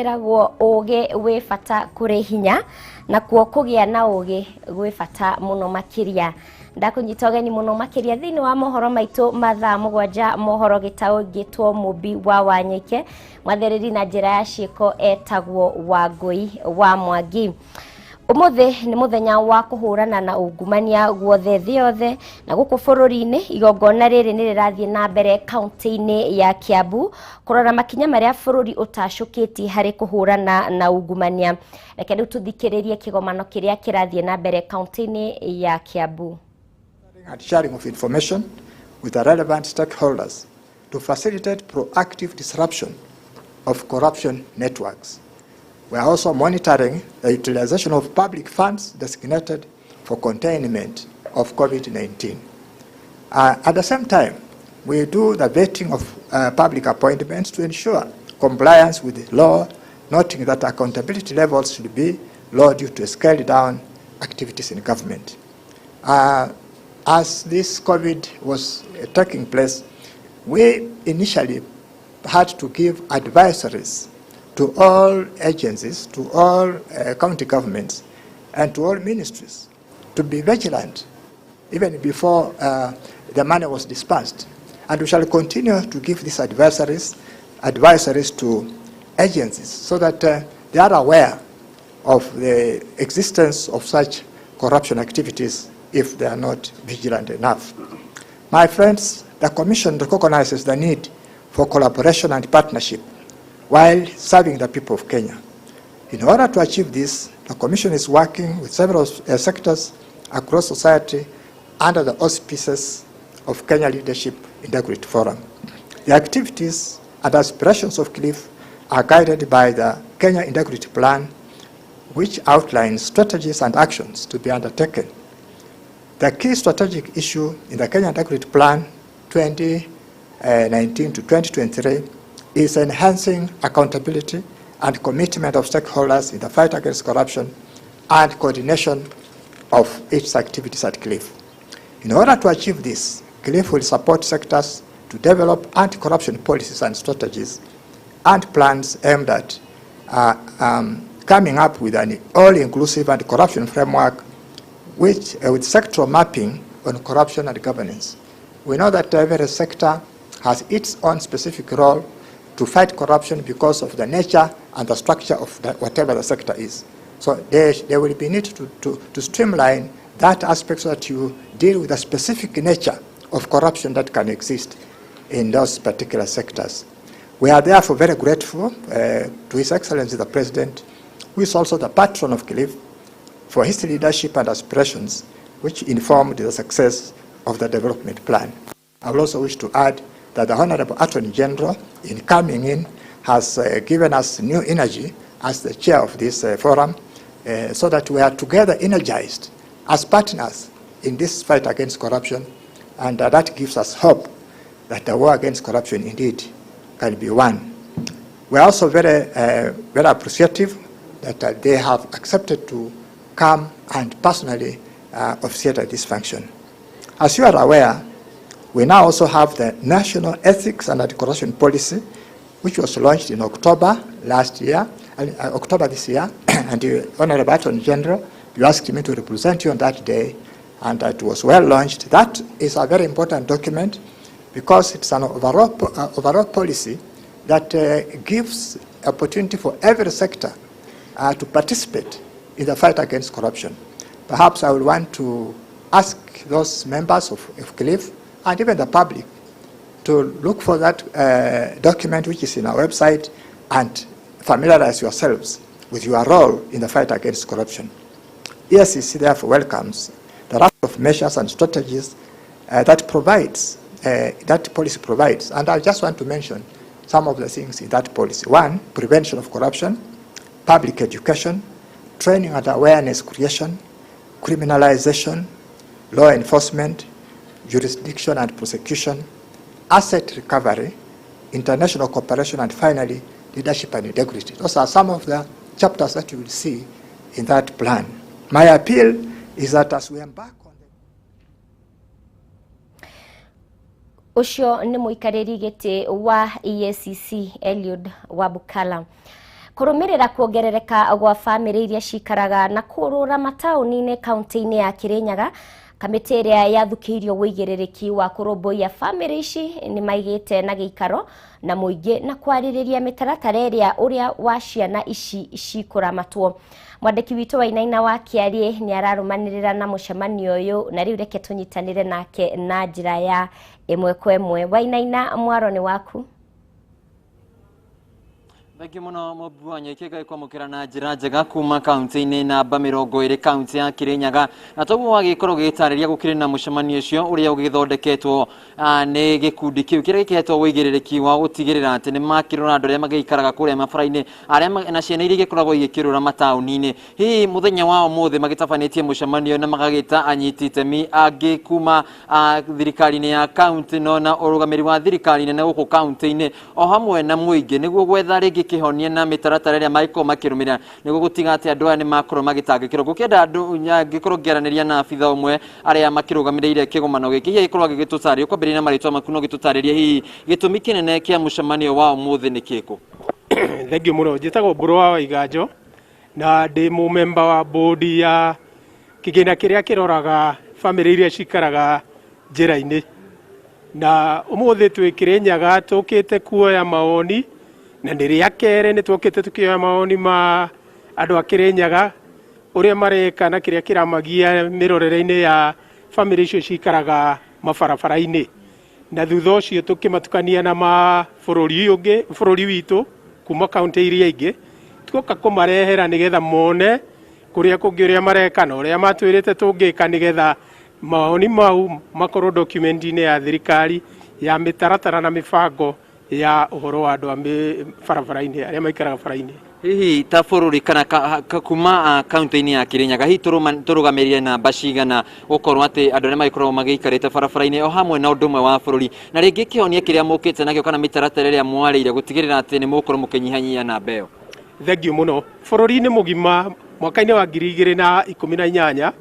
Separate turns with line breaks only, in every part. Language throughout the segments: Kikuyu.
Kwĩragwo ũgĩ wĩ bata kũrĩ hinya, nakuo kũgĩa na ũgĩ gwĩ bata mũno makĩria. Ndakũnyita ũgeni mũno makĩria thĩinĩ wa mohoro maitũ ma thaa 7, mohoro gĩtaũngĩtwo Mũmbi wa Wanyike, mwathereri na njĩra ya ciĩko etagwo Wangũi wa Mwangi. Ũmũthĩ nĩ mũthenya wa kũhũrana na ungumania guothe thĩ yothe, na gũkũ bũrũri-inĩ igongona rĩrĩ nĩ rĩrathiĩ na mbere kaunti-inĩ ya Kiambu kũrora makinya marĩa bũrũri ũtacũkĩtie harĩ kũhũrana na ungumania. Reke rĩu tũthikĩrĩrie kĩgomano kĩrĩa kĩrathiĩ na mbere kaunti-inĩ ya Kiambu.
And sharing of information with the relevant stakeholders to facilitate proactive disruption of corruption networks. We are also monitoring the utilization of public funds designated for containment of COVID-19. At the same time, we do the vetting of public appointments to ensure compliance with the law, noting that accountability levels should be low due to scaled down activities in government. As this COVID was taking place, we initially had to give advisories to all agencies, to all county governments, and to all ministries to be vigilant even before the money was dispersed. And we shall continue to give these advisories to agencies so that they are aware of the existence of such corruption activities if they are not vigilant enough. My friends, the Commission recognizes the need for collaboration and partnership while serving the people of Kenya. In order to achieve this, the Commission is working with several sectors across society under the auspices of Kenya Leadership Integrity Forum. The activities and aspirations of KLIF are guided by the Kenya Integrity Plan, which outlines strategies and actions to be undertaken. The key strategic issue in the Kenya Integrity Plan 2019 to 2023 is enhancing accountability and commitment of stakeholders in the fight against corruption and coordination of its activities at KLIF. In order to achieve this, KLIF will support sectors to develop anti-corruption policies and strategies and plans aimed at coming up with an all-inclusive anti-corruption framework which, with sectoral mapping on corruption and governance. We know that every sector has its own specific role to fight corruption because of the nature and the structure of whatever the sector is. So there will be need to streamline that aspect so that you deal with the specific nature of corruption that can exist in those particular sectors. We are therefore very grateful to His Excellency the President, who is also the patron of KLIF, for his leadership and aspirations, which informed the success of the development plan. I will also wish to add that the Honorable Attorney General, in coming in, has given us new energy as the chair of this forum, so that we are together energized as partners in this fight against corruption, and that gives us hope that the war against corruption indeed can be won. We are also very, very appreciative that they have accepted to come and personally officiate at this function. As you are aware, we now also have the National Ethics and Anti-Corruption Policy, which was launched in October last year, October this year, and the Honorable Attorney General, you asked me to represent you on that day, and it was well launched. That is a very important document because it's an overall policy that gives opportunity for every sector to participate in the fight against corruption. Perhaps I will want to ask those members of KLIF and even the public to look for that document which is in our website and familiarize yourselves with your role in the fight against corruption. EACC therefore welcomes the raft of measures and strategies that provides, that policy provides. And I just want to mention some of the things in that policy. One, prevention of corruption, public education, training and awareness creation, criminalization, law enforcement, jurisdiction and prosecution, asset recovery, international cooperation, and finally, leadership and integrity. Those are some of the chapters that you will see in that plan. My appeal is that as we embark on the
Ũcio nĩ mũikarĩri gĩtĩ wa EACC Eliud Wabukala. Kũrũmĩrĩra kuongerereka gwa bamĩrĩ iria cikaraga na kũrũra mataũni-inĩ kaunti-inĩ ya Kirinyaga, kamĩtĩ ĩrĩa yathukĩirio wũigĩrĩrĩki wa kũrũmbũiya bamĩrĩ ici nĩ maigĩte na gĩikaro na mũingĩ na kwarĩrĩria mĩtaratara ĩrĩa ũrĩa wa ciana ici cikũramatwo. Mwandĩki witũ Wainaina wa Kĩarie nĩ ararũmanĩrĩra na mũcemanio ũyũ, na rĩu reke tũnyitanĩre nake na njĩra ya ĩmwe kwa ĩmwe. Wainaina, mwaro nĩ waku.
Thengiũ mũno Mũmbi wa Nyeki, Ngai kwamũkĩra na njĩra njega kuma kaunti-inĩ namba 20 kaunti ya Kirinyaga. Na toguo wagĩkorwo gĩgĩtarĩria, gũkĩrĩ na mũcemanio ũcio ũrĩa ũgĩthondeketwo nĩ gĩkundi kĩu kĩrĩa gĩkĩhetwo wũigĩrĩrĩki wa gũtigĩrĩra atĩ nĩ makĩrora andũ arĩa magĩikaraga kũrĩa mabara-inĩ, arĩa na ciana iria igĩkoragwo igĩkĩrũra mataũni-inĩ. Hihi mũthenya wa ũmũthĩ magĩtabanĩtie mũcemanio na magagĩta anyiti itemi angĩ kuma thirikari-inĩ ya kaunti no na ũrũgamĩrĩri wa thirikari nene gũkũ kaunti-inĩ o hamwe na mũingĩ, nĩguo gwetha rĩngĩ kĩhonia na mĩtaratara ĩrĩa mangĩkorwo makĩrũmĩrĩra nĩguo gũtiga atĩ andũ aya nĩ makorwo magĩtangĩkĩrwo. Gũkĩenda andũ ngĩkorwo ngĩaranĩria na abitha ũmwe arĩa makĩrũgamĩrĩire kĩgomano gĩkĩ, hihi agĩkorwo agĩgĩtũtarĩria, kwambĩrĩria na marĩtwa maku, no gĩtũtarĩrie hihi gĩtũmi kĩnene kĩa mũcemanio wa ũmũthĩ nĩ kĩkũ?
Thengiũ mũno. Njĩtagwo Mbũrũ wa Waiganjo na ndĩ mũmemba wa bodi ya kĩgĩna kĩrĩa kĩroraga bamĩrĩ iria cikaraga njĩra-inĩ. Na ũmũthĩ twĩ Kĩrĩnyaga tũkĩte kuoya mawoni, na nĩ rĩa kerĩ nĩ twokĩte tũkĩoya mawoni ma andũ a Kĩrĩnyaga ũrĩa mareka na kĩrĩa kĩramagia mĩrorere-inĩ ya bamĩrĩ icio cikaraga mabarabara-inĩ. Na thutha ũcio tũkĩmatukania na mabũrũri ũngĩ, bũrũri witũ kuma kaunti iria ingĩ, tuoka kũmarehera nĩgetha mone kũrĩa kũngĩ ũrĩa mareka na ũrĩa matwĩrĩte tũngĩka, nĩgetha mawoni mau makorwo document-inĩ ya thirikari ya mĩtaratara na mĩbango ya ũhoro wa andũ a barabara-inĩ arĩa maikaraga bara-inĩ.
Hihi ta bũrũri kana kuma kaunti-inĩ ya Kirinyaga, hihi tũrũgamĩrĩire namba cigana gũkorwo atĩ andũ arĩa magĩkoragwo magĩikarĩte barabara-inĩ o hamwe na ũndũ ũmwe wa bũrũri, na rĩngĩ kĩhonia kĩrĩa mũkĩte nakĩo kana mĩtaratara ĩrĩa mwarĩire gũtigĩrĩra atĩ nĩ mũgũkorwo mũkĩnyihanyihia namba ĩyo?
Thengiũ mũno. Bũrũri-inĩ mũgima mwaka-inĩ wa 2018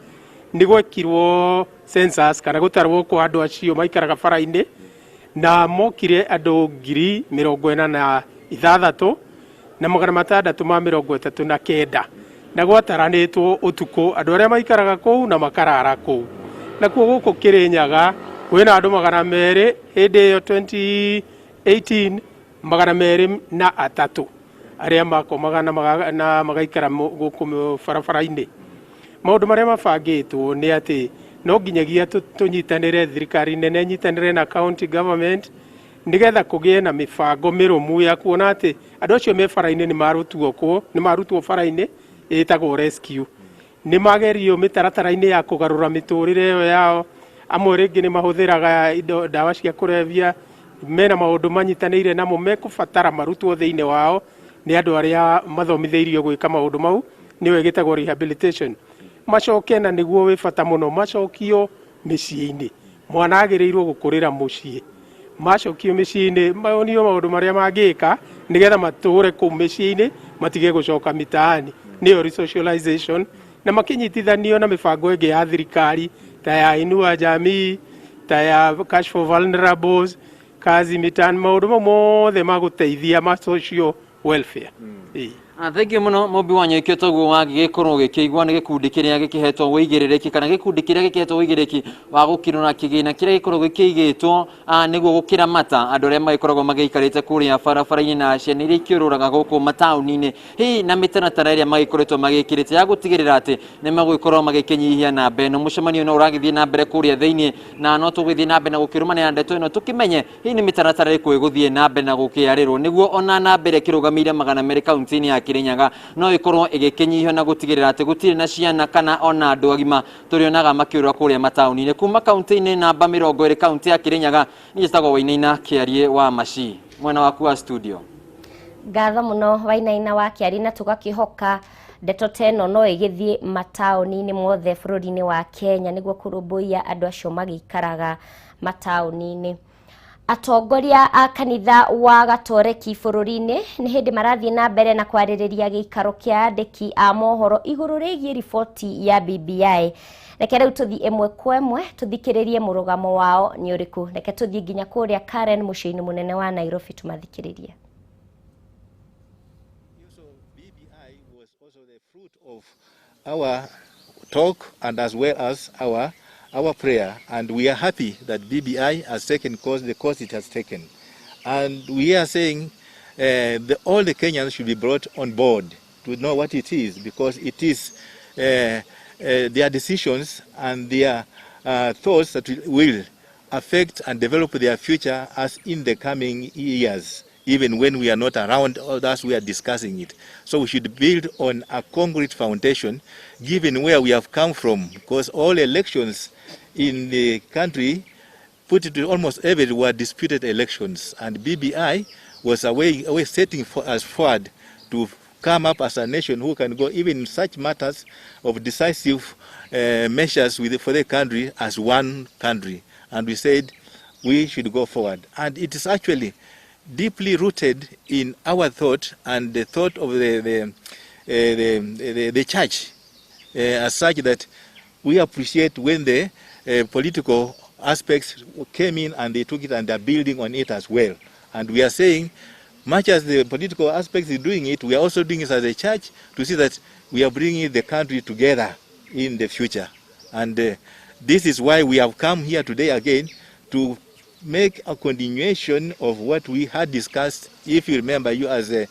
nĩ gwekirwo census kana gũtarwo kwa andũ acio maikaraga bara-inĩ, na mokire andũ 46,639, na gwataranĩtwo ũtukũ andũ arĩa maikaraga kũu na makarara kũu. Nakuo gũkũ Kĩrĩnyaga kwĩna andũ 200 hĩndĩ ĩyo 2018, 203 arĩa makomaga na magaikara gũkũ barabara-inĩ. Maũndũ marĩa mabangĩtwo nĩ atĩ no nginyagia tũnyitanĩre, thirikari nene nyitanĩre na county government, nĩgetha kũgĩe na mĩbango mĩrũmu ya kuona atĩ andũ acio me bara-inĩ nĩ marutwo kũo, nĩ marutwo bara-inĩ ĩtagwo rescue, nĩ magerio mĩtaratara-inĩ ya kũgarũra mĩtũrĩre ĩyo yao. Amwe rĩngĩ nĩ mahũthĩraga indo ndawa cia kũrebia, mena maũndũ manyitanĩire namo mekũbatara marutwo thĩinĩ wao nĩ andũ arĩa mathomithĩirio gwĩka maũndũ mau, nĩyo ĩgĩtagwo rehabilitation. Macoke, na nĩguo wĩ bata mũno, macokio mĩciĩ-inĩ. Mwana agĩrĩirwo gũkũrĩra mũciĩ. Macokio mĩciĩ-inĩ monio maũndũ marĩa mangĩka nĩgetha matũre kũu mĩciĩ-inĩ, matige gũcoka mitaani, nĩyo resocialization, na makĩnyitithanio na mĩbango ĩngĩ ya thirikari ta ya Inua Jamii, ta ya Cash for Vulnerables, Kazi Mitaani, maũndũ mau mothe ma gũteithia ma social welfare.
Thengiũ mũno Mũmbi wa Nyeki. Toguo wagĩgĩkorwo gĩkĩigua nĩ gĩkundi kĩrĩa gĩkĩhetwo wũigĩrĩrĩki kana gĩkundi kĩrĩa gĩkĩhetwo wũigĩrĩrĩki wa gũkĩrora kĩgĩna kĩrĩa gĩkoragwo gĩkĩigĩtwo nĩguo gũkĩramata andũ arĩa magĩkoragwo magĩikarĩte kũrĩa barabara-inĩ na ciana iria ikĩũrũraga gũkũ mataũni-inĩ, hihi na mĩtaratara ĩrĩa magĩkoretwo magĩkĩrĩte ya gũtigĩrĩra atĩ nĩ magũgĩkorwo magĩkĩnyihia namba ĩno. Mũcemanio no ũragĩthiĩ na mbere kũrĩa thĩinĩ, na no tũgĩthiĩ na mbere na gũkĩrũmanĩra ndeto ĩno tũkĩmenye hihi nĩ mĩtaratara ĩrĩkũ ĩgũthiĩ na mbere na gũkĩarĩrwo nĩguo ona namba ĩrĩa ĩkĩrũgamĩire 200 kaunti-inĩ ya Kirinyaga no ĩkorwo ĩgĩkĩnyihio na gũtigĩrĩra atĩ gũtirĩ na ciana kana ona andũ agima tũrĩonaga makĩũrũra kũrĩa mataũni-inĩ. Kuma kaunti-inĩ namba 20 kaunti ya Kirinyaga, niĩ njĩtagwo Wainaina Kĩarie wa Maci, mwena waku wa studio.
Ngatho mũno Wainaina wa Kĩarie, na tũgakĩhoka ndeto ta ĩno no ĩgĩthiĩ mataũni-inĩ mothe bũrũri-inĩ wa Kenya nĩguo kũrũmbũiya andũ acio magĩikaraga mataũni-inĩ. Atongoria a kanitha wa Gatoreki bũrũri-inĩ nĩ hĩndĩ marathiĩ na mbere na kwarĩrĩria gĩikaro kĩa andĩki a mohoro igũrũ rĩgiĩ riboti ya BBI. Reke rĩu tũthiĩ ĩmwe kwa ĩmwe tũthikĩrĩrie mũrũgamo wao nĩ ũrĩkũ. Reke tũthiĩ nginya kũrĩa Karen mũciĩ-inĩ mũnene wa Nairobi tũmathikĩrĩrie.
fruit of our talk and as well as our prayer, and we are happy that BBI has taken course, the course it has taken. And we are saying all the Kenyans should be brought on board to know what it is, because it is their decisions and their thoughts that will affect and develop their future as in the coming years, even when we are not around, others we are discussing it. So we should build on a concrete foundation, given where we have come from, because all elections in the country, put it to almost every, were disputed elections, and BBI was a way setting for us forward to come up as a nation who can go even in such matters of decisive measures for the country as one country. And we said we should go forward. And it is actually deeply rooted in our thought and the thought of the church, as such that we appreciate when the political aspects came in and they took it and they're building on it as well. And we are saying, much as the political aspects is doing it, we are also doing it as a church to see that we are bringing the country together in the future. And this is why we have come here today again to make a continuation of what we had discussed. If you remember, you as a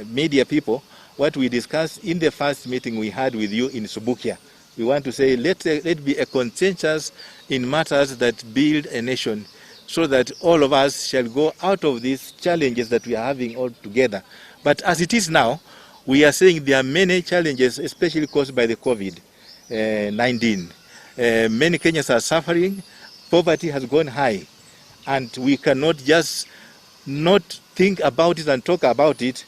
media people, what we discussed in the first meeting we had with you in Subukia. We want to say, let be a consensus in matters that build a nation, so that all of us shall go out of these challenges that we are having all together. But as it is now, we are saying there are many challenges, especially caused by the COVID-19. Many Kenyans are suffering, poverty has gone high, and we cannot just not think about it and talk about it,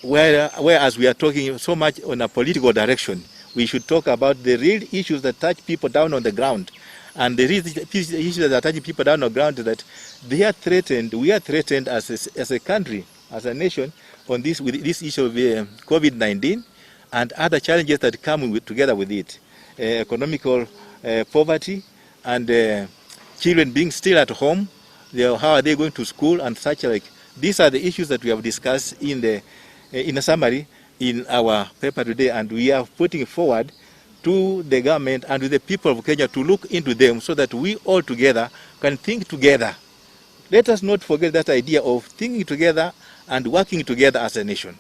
whereas we are talking so much on a political direction. We should talk about the real issues that touch people down on the ground. And the real issues that are touching people down on the ground is that they are threatened, we are threatened as a country, as a nation, on this, with this issue of COVID-19 and other challenges that come together with it. Economical poverty and children being still at home, how are they going to school and such like. These are the issues that we have discussed in the in a summary in our paper today, and we are putting forward to the government and to the people of Kenya to look into them so that we all together can think together. Let us not forget that idea of thinking together and working together as a nation.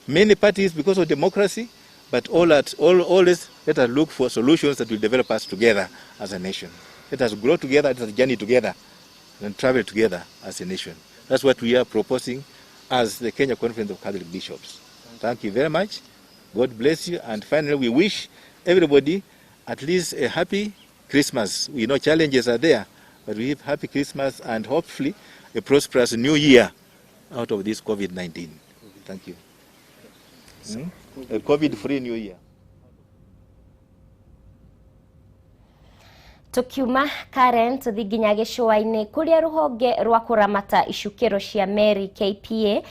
Many parties because of democracy, but always let us look for solutions that will develop us together as a nation. Let us grow together, let us journey together, and travel together as a nation. That's what we are proposing as the Kenya Conference of Catholic Bishops. Thank you very much. God bless you. And finally, we wish everybody at least a happy Christmas. We know challenges are there, but we have happy Christmas and hopefully a prosperous new year out of this COVID-19. Thank you. A COVID-free new year.
Tukiuma Karen tuthi nginya gĩcũa-inĩ kũrĩa rũhonge rwa kũramata icukĩro cia meri KPA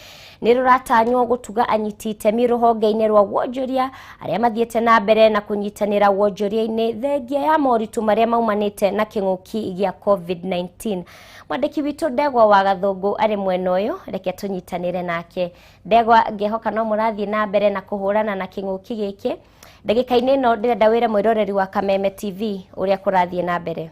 nĩ rũratanywo gũtuga anyiti itemi rũhonge-inĩ rwa wonjoria arĩa mathiĩte na mbere na kũnyitanĩra wonjoria-inĩ thengia ya moritũ marĩa maumanĩte na kĩng'ũki gĩa COVID-19. Mwandĩki witũ Ndegwa wa Gathũngũ arĩ mwena ũyũ, reke tũnyitanĩre nake. Ndegwa, ngĩhoka no mũrathiĩ na mbere na kũhũrana na kĩng'ũki gĩkĩ. Ndagĩka-inĩ ĩno ndĩrenda wĩre mwĩroreri wa Kameme TV ũrĩa kũrathiĩ na mbere.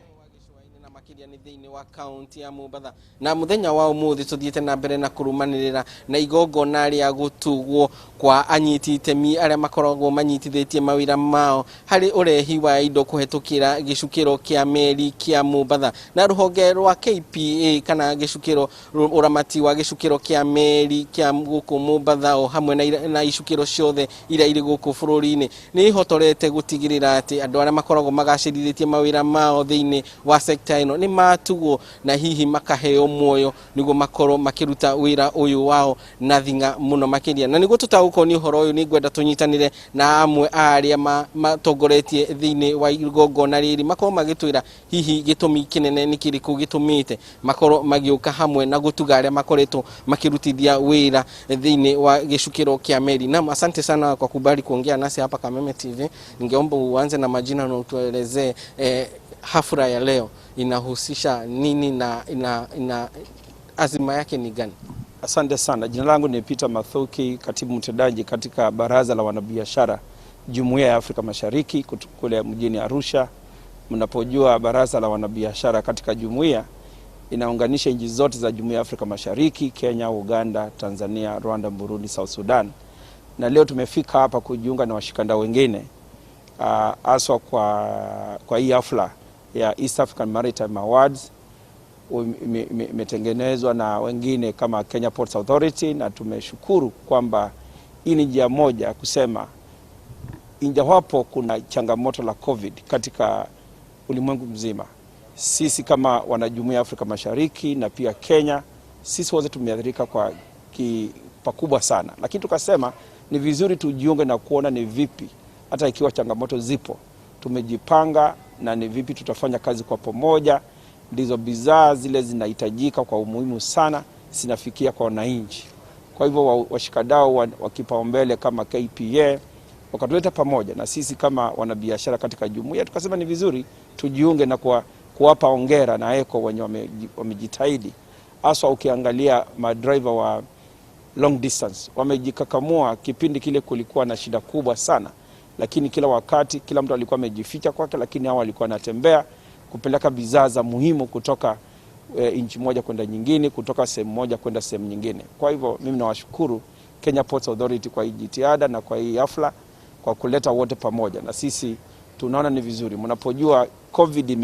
Thĩinĩ wa kaunti ya Mombatha na muthenya wa umuthi tuthiĩte na mbere na kũrũmanĩrĩra na igongona rĩa gũtugwo kwa anyiti itemi arĩa makoragwo manyitithĩtie mawĩra mao harĩ ũrehi wa indo kũhetũkĩra gĩcukĩro kĩa meri kĩa Mombatha na rũhonge rwa KPA kana gĩcukĩro ũramati wa gĩcukĩro kĩa meri kĩa gũkũ Mombatha o hamwe na icukĩro ciothe iria irĩ gũkũ bũrũri-inĩ nĩ ihotorete gũtigĩrĩra atĩ andũ arĩa makoragwo magacĩrithĩtie mawĩra mao thĩinĩ wa sekta ĩno nĩ matugwo na hihi makaheo muoyo niguo makorwo makiruta wira uyu wao na thinga muno makiria. Na niguo tutaguko ni uhoro uyu ni ngwenda tunyitanire na amwe aria matongoretie thiini wa igongona riri makorwo magitwira hihi gitumi kinene ni kiriku gitumite makorwo magiuka hamwe na gutuga aria makoretwo makirutithia wira thiini wa gicukiro kia meri. Na asante sana kwa kubali kuongea nasi hapa Kameme TV. Ningeomba uanze na majina na utuelezee hafla ya leo inahusisha nini na ina azima yake ni gani?
Asante sana. Jina langu ni Peter Mathuki, katibu mtendaji katika Baraza la Wanabiashara Jumuiya ya Afrika Mashariki kule mjini Arusha. Mnapojua Baraza la Wanabiashara katika jumuiya inaunganisha nchi zote za Jumuiya ya Afrika Mashariki, Kenya, Uganda, Tanzania, Rwanda, Burundi, South Sudan. Na leo tumefika hapa kujiunga na washikandau wengine haswa kwa hii hafla ya East African Maritime Awards imetengenezwa na wengine kama Kenya Ports Authority, na tumeshukuru kwamba hii ni njia moja kusema injawapo kuna changamoto la COVID katika ulimwengu mzima, sisi kama wanajumuiya ya Afrika Mashariki na pia Kenya, sisi wote tumeathirika kwa pakubwa sana, lakini tukasema ni vizuri tujiunge na kuona ni vipi hata ikiwa changamoto zipo tumejipanga na ni vipi tutafanya kazi kwa pamoja, ndizo bidhaa zile zinahitajika kwa umuhimu sana zinafikia kwa wananchi. Kwa hivyo washikadau wa kipaumbele kama KPA wakatuleta pamoja na sisi kama wanabiashara katika jumuiya, tukasema ni vizuri tujiunge na kuwapa hongera na eko wenye wamejitahidi, haswa ukiangalia madriver wa long distance wamejikakamua. Kipindi kile kulikuwa na shida kubwa sana, lakini kila wakati kila mtu alikuwa amejificha kwake, lakini hao walikuwa wanatembea kupeleka bidhaa za muhimu kutoka nchi moja kwenda nyingine, kutoka sehemu moja kwenda sehemu nyingine. Kwa hivyo mimi nawashukuru Kenya Ports Authority kwa hii jitihada na kwa hii hafla, kwa kuleta wote pamoja, na sisi tunaona ni vizuri. Mnapojua COVID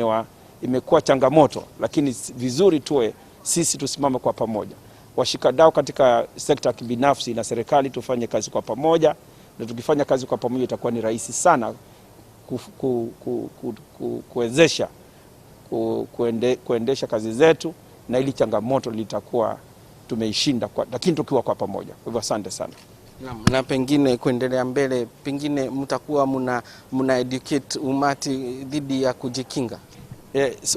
imekuwa changamoto, lakini vizuri tuwe sisi tusimame kwa pamoja, washikadau katika sekta ya kibinafsi na serikali, tufanye kazi kwa pamoja, na tukifanya kazi kwa pamoja itakuwa ni rahisi sana kuwezesha kuendesha kazi zetu, na ili changamoto litakuwa tumeishinda, lakini tukiwa kwa pamoja. Kwa hivyo asante sana.
Na pengine kuendelea mbele, pengine mtakuwa mna educate umati dhidi ya kujikinga.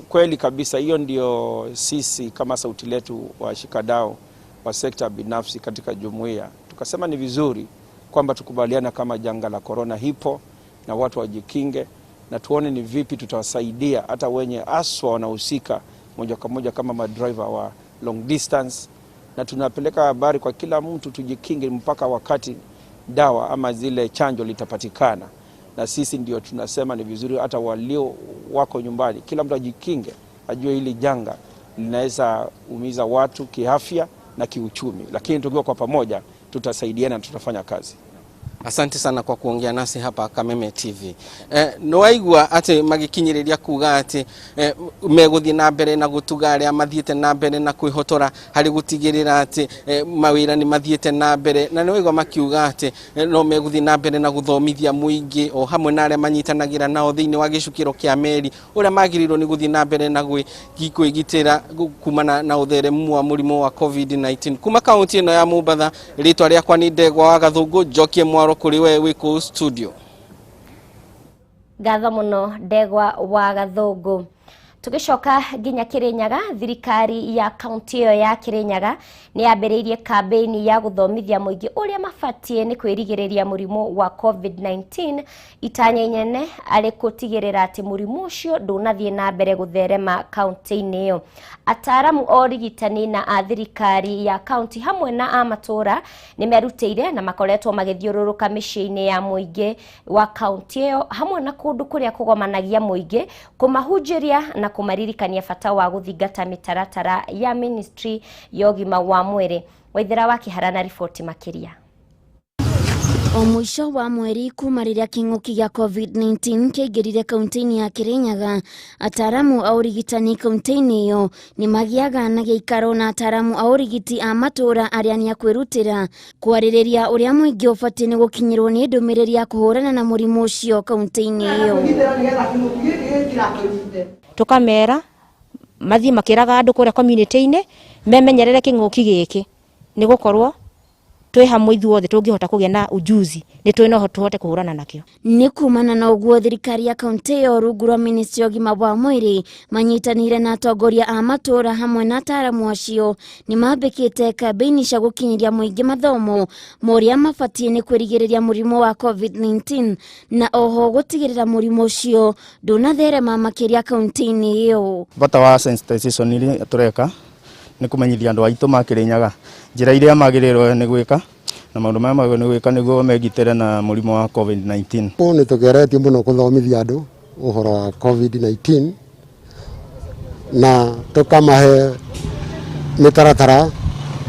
Kweli kabisa, hiyo ndio sisi kama sauti letu washikadau wa sekta binafsi katika jumuiya tukasema ni vizuri kwamba tukubaliana kama janga la corona hipo na watu wajikinge, na tuone ni vipi tutawasaidia hata wenye aswa wanahusika moja kwa moja kama madriver wa long distance, na tunapeleka habari kwa kila mtu tujikinge mpaka wakati dawa ama zile chanjo litapatikana. Na sisi ndio tunasema ni vizuri hata walio wako nyumbani kila mtu ajikinge, ajue hili janga linaweza umiza watu kiafya na kiuchumi, lakini tukiwa kwa pamoja tutasaidiana na tutafanya kazi.
Asante sana kwa kuongea nasi hapa Kameme TV. Nĩwaigua atĩ magĩkinyĩrĩria kuga atĩ megũthiĩ na mbere na gũtuga arĩa mathiĩte na mbere na kwĩhotora harĩ gũtigĩrĩra atĩ mawĩra nĩ mathiĩte na mbere, na nĩwaigua makiuga atĩ no megũthiĩ na mbere na gũthomithia mũingĩ o hamwe na arĩa manyitanagĩra nao thĩinĩ wa gĩcukĩro kĩa meri ũrĩa magĩrĩirwo nĩ gũthiĩ na mbere na kwĩgitĩra kumana na ũtheremu wa mũrimũ wa COVID-19. Kuma kaunti ĩno ya Mombatha, rĩtwa rĩakwa nĩ Ndegwa wa Gathũngũ, njokie mwaro kũrĩ we wĩ kũu studio.
Ngatho mũno Ndegwa wa Gathũngũ. Tugicoka nginya Kirinyaga, thirikari ya kaunti ĩyo ya Kirinyaga nĩ yambĩrĩirie kambĩini ya gũthomithia mũingĩ ũrĩa mabatiĩ nĩ kwĩrigĩrĩria mũrimũ wa COVID-19, itanya inene arĩ gũtigĩrĩra atĩ mũrimũ ũcio ndũnathiĩ na mbere gũtherema kaunti-inĩ ĩyo. Ataaramu a ũrigitani na a thirikari ya kaunti hamwe na a matũũra nĩ merutĩire na makoretwo magĩthiũrũrũka mĩciĩ-inĩ ya mũingĩ wa kaunti ĩyo hamwe na kũndũ kũrĩa kũgomanagia mũingĩ kũmahunjĩria na kũmaririkania bata wa gũthingata mĩtaratara ya ministry ya ũgima wa mwĩrĩ. Waithera wa Kĩhara na riboti makĩria.
O mũico wa mweri kuma rĩrĩa kĩng'ũki gĩa COVID-19 kĩaingĩrire kaunti-inĩ ya Kirinyaga, ataaramu a ũrigitani kaunti-inĩ ĩyo nĩ magĩaga na gĩikaro na ataaramu a ũrigiti a matũũra arĩa nĩ a kwĩrutĩra kwarĩrĩria ũrĩa mũingĩ ũbatiĩ nĩ gũkinyĩrwo nĩ ndũmĩrĩri ya kũhũrana na mũrimũ ũcio kaunti-inĩ ĩyo.
Tukamera mathi makĩraga andũ kũrĩa community-inĩ memenyerere kĩng'ũki gĩkĩ nĩ gũkorwo twĩ hamwe ithuothe tũngĩhota kũgĩa na ujuzi nĩ twĩ no tũhote kũhũrana nakĩo.
Nĩ kumana na ũguo thirikari ya kaunti ĩyo rungu rwa ministry ya ũgima wa mwĩrĩ manyitanĩire na atongoria a matũũra hamwe na ataaramu acio nĩ mambĩkĩte kambĩini cia gũkinyĩria mũingĩ mathomo ma ũrĩa mabatiĩ nĩ kwĩrigĩrĩria mũrimũ wa COVID-19 na oho gũtigĩrĩra mũrimũ ũcio ndũnatherema makĩria kaunti-inĩ ĩyo.
Bata wa sensitization iria tũreka Nĩ kũmenyithia andũ aitũ ma Kĩrĩnyaga njĩra iria magĩrĩirwo nĩ gwĩka na maũndũ marĩa magĩrĩirwo nĩ gwĩka nĩguo megitĩre na mũrimũ wa COVID-19.
Nĩ tũgeretie mũno kũthomithia andũ ũhoro wa COVID-19 na tũkamahe mĩtaratara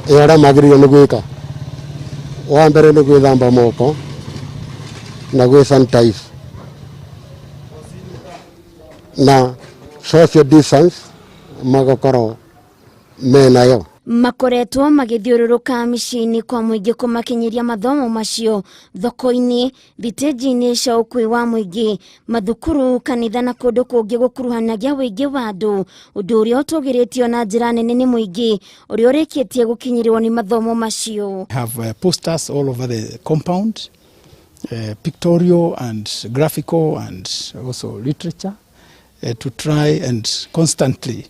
ya ũrĩa magĩrĩirwo nĩ gwĩka. Wa mbere nĩ gwĩthamba moko na gwĩ sanitize na social distance magakorwo menayo.
Makoretwo magĩthiũrũrũka mĩciĩ-inĩ kwa mũingĩ kũmakinyĩria mathomo macio thoko-inĩ, thitĩnji-inĩ cia ũkuui wa mũingĩ, mathukuru, kanitha na kũndũ kũngĩ gũkuruhanagia ũingĩ wa andũ, ũndũ ũrĩa ũtũgĩrĩtio na njĩra nene nĩ mũingĩ ũrĩa ũrĩkĩtie gũkinyĩrwo nĩ mathomo macio.
Have posters all over the compound, pictorial and graphical and also literature, to try and constantly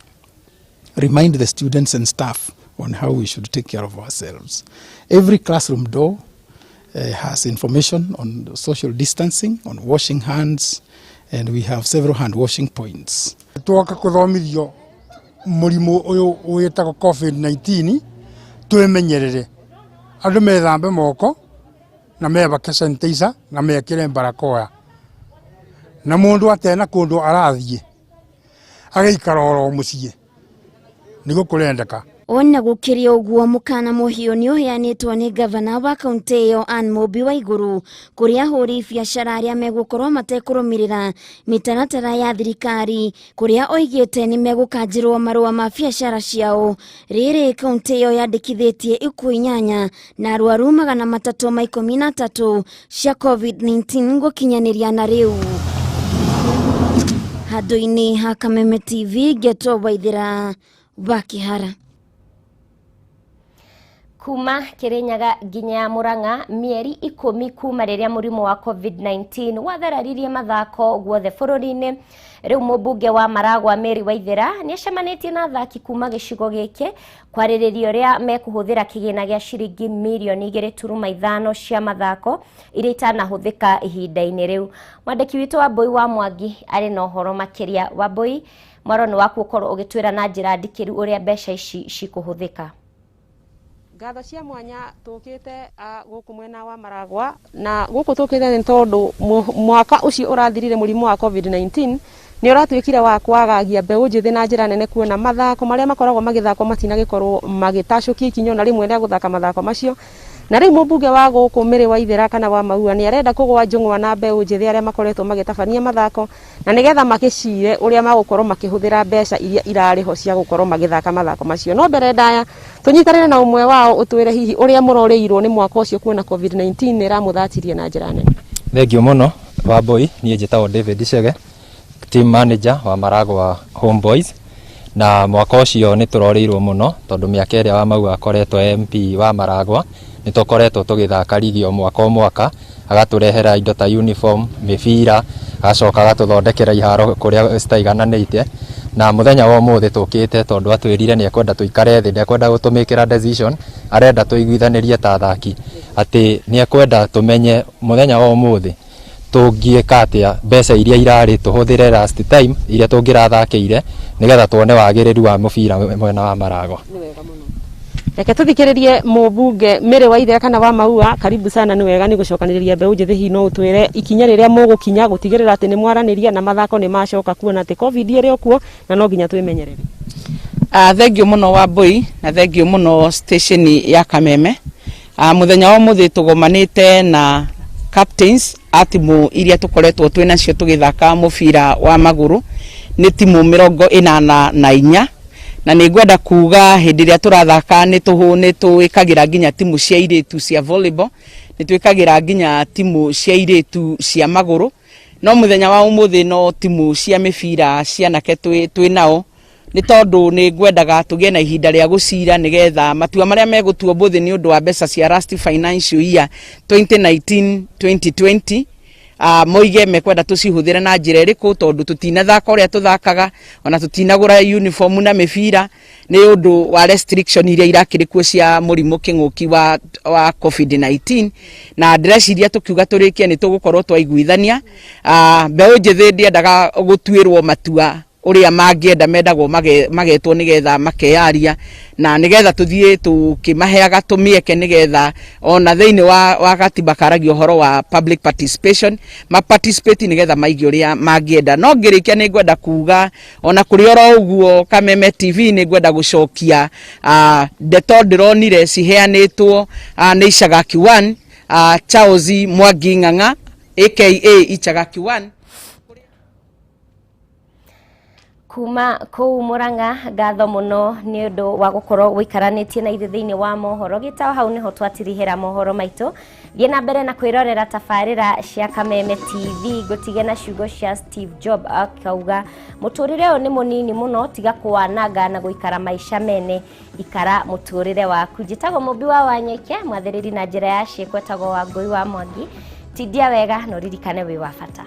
remind the students and staff on how we should take care of ourselves. Every classroom door has information on social distancing, on washing hands, and we have several hand washing points.
Twoka kuthomithio mũrimũ ũyũ wĩtagwo COVID-19, twĩmenyerere, andũ methambe moko na mebake sanitizer na mekĩre barakoa, na mũndũ atena kũndũ arathiĩ agaikara oro mũciĩ nĩguo kũrendeka.
Ona gũkĩrĩ ũguo, mũkana mũhiũ nĩ ũheanĩtwo nĩ gavana wa kaunti ĩyo Anne Mũmbi Waiguru kũrĩ ahũri biacara arĩa megũkorwo matekũrũmĩrĩra mĩtaratara ya thirikari, kũrĩa oigĩte nĩ megũkanjĩrwo marũa ma biacara ciao. Rĩrĩ kaunti ĩyo yandĩkithĩtie ikuũ 8 na arwaru 313 cia COVID-19 gũkinyanĩria na rĩu. Handũ-inĩ ha Kameme TV, Ngetwo Waithĩra wa Kĩhara.
Kuma Kirinyaga nginya Murang'a, mĩeri 10 kuma rĩrĩa mũrimũ wa COVID-19 wathararirie mathako guothe bũrũri-inĩ, rĩu mũmbunge wa Maragwa Mary Waithera nĩ acemanĩtie na athaki kuma gĩcigo gĩkĩ kwarĩrĩria ũrĩa mekũhũthĩra kĩgĩna gĩa ciringi mirioni 2.5 cia mathako iria itanahũthĩka ihinda-inĩ rĩu. Mwandĩki witũ Wambui wa Mwangi arĩ na ũhoro makĩria. Wambui, mwaro nĩ waku ũkorwo ũgĩtwĩra na njĩra ndikĩru ũrĩa mbeca ici cikũhũthĩka.
Ngatho cia mwanya tũkĩte gũkũ mwena wa Maragwa, na gũkũ tũkĩte nĩ tondũ mwaka ũcio ũrathirire mũrimũ wa COVID-19 nĩ ũratuĩkire wa kwagagia mbeũ njĩthĩ na njĩra nene, kuona mathako marĩa makoragwo magĩthakwo matinagĩkorwo magĩtacũkia ikinya ona rĩmwe rĩa gũthaka mathako macio. Na rĩu mũmbunge wa gũkũ Mary Waithera kana wa Maua nĩ arenda kũgwa njũng'wa na mbeũ njĩthĩ arĩa makoretwo magĩtabania mathako, na nĩgetha makĩcire ũrĩa magũkorwo makĩhũthĩra mbeca iria irarĩ ho cia gũkorwo magĩthaka mathako macio. No mbere ndaya tũnyitanĩre na ũmwe wao ũtwĩre hihi ũrĩa mũrorĩirwo nĩ mwaka ũcio kuona COVID-19 nĩ ĩramũthatirie na njĩra nene.
Thengiũ mũno Wambui, niĩ njĩtagwo David Chege, team manager wa Maragwa Homeboys, na mwaka ũcio nĩ tũrorĩirwo mũno tondũ mĩaka ĩrĩa wa Maua akoretwo MP wa Maragwa nĩ tũkoretwo tũgĩthaka rigi o mwaka o mwaka, agatũrehera indo ta uniform, mĩbira, agacoka agatũthondekera iharo kũrĩa citaigananĩte. Na mũthenya wa ũmũthĩ tũkĩte tondũ atwĩrire nĩ ekwenda tũikare thĩ, ndekwenda gũtũmĩkĩra decision, arenda tũiguithanĩrie ta athaki atĩ nĩ ekwenda tũmenye mũthenya wa ũmũthĩ tũngĩka atĩa mbeca iria irarĩ tũhũthĩre last time iria tũngĩrathakĩire nĩgetha tuone wagĩrĩru wa mũbira mwena wa Maragwa.
Reke tũthikĩrĩrie mũmbunge Mary Waithera kana wa Maua. Karibu sana, nĩ wega nĩ gũcokanĩrĩria mbeũ njĩthĩ, hihi no ũtwĩre ikinya rĩrĩa mũgũkinya gũtigĩrĩra atĩ nĩ mwaranĩria na mathako nĩ macoka, kuona atĩ COVID ĩrĩ o kuo na no nginya twĩmenyerere?
Thengio mũno Wambui, na thengio mũno station ya Kameme. Mũthenya wa ũmũthĩ tũgomanĩte na captains a timu iria tũkoretwo twĩ nacio tũgĩthaka mũbira wa magũrũ, nĩ timu 84, na nĩ ngwenda kuga hĩndĩ ĩrĩa tũrathaka nĩ twĩkagĩra nginya timu cia airĩtu cia volleyball, nĩ twĩkagĩra nginya timu cia airĩtu cia magũrũ, no mũthenya wa ũmũthĩ no timu cia mĩbira cianake twĩ nao, nĩ tondũ nĩ ngwendaga tũgĩe na ihinda rĩa gũcira nĩgetha matua marĩa megũtuo ũmũthĩ nĩ ũndũ wa mbeca cia last financial year 2019-2020, moige mekwenda tũcihũthĩre na njĩra ĩrĩkũ, tondũ tũtinathaka ũrĩa tũthakaga, ona tũtinagũra uniform na mĩbira nĩ ũndũ wa restriction iria irakĩrĩ kuo cia mũrimũ kĩng'ũki wa COVID-19. Na ndĩreciria tũkiuga tũrĩkie nĩ tũgũkorwo twaiguithania. Mbeũ njĩthĩ ndiendaga gũtuĩrwo matua. Ũrĩa mangĩenda mendagwo magetwo nĩgetha makeyaria na nĩgetha tũthiĩ tũkĩmaheaga tũmĩeke, nĩgetha ona thĩinĩ wa gatiba karagia ũhoro wa public participation, ma participate nĩgetha maigue ũrĩa mangĩenda. No ngĩrĩkia, nĩ ngwenda kuga ona kũrĩ oro ũguo, Kameme TV nĩ ngwenda gũcokia ndeto ndĩronire ciheanĩtwo nĩ Icagaki 1, Charles Mwangi Ng'ang'a aka Icagaki 1.
Kuma kũu Murang'a, ngatho mũno nĩ ũndũ wa gũkorwo ũikaranĩtie na ithuĩ thĩinĩ wa mohoro gĩtao. Hau nĩho twatirihĩra mohoro maitũ. Thiĩ na mbere na kwĩrorera tabarĩra cia Kameme TV. Ngũtige na ciugo cia Steve Jobs akauga, "Mũtũrĩre ũyũ nĩ mũnini mũno, tiga kũwananga na gũikara maica mene, ikara mũtũrĩre waku." Njĩtagwo Mũmbi wa Wanyeke, mwathĩrĩri na njĩra ya ciĩko etagwo Wangũi wa Mwangi. Tindia wega na ũririkane wĩ wa bata.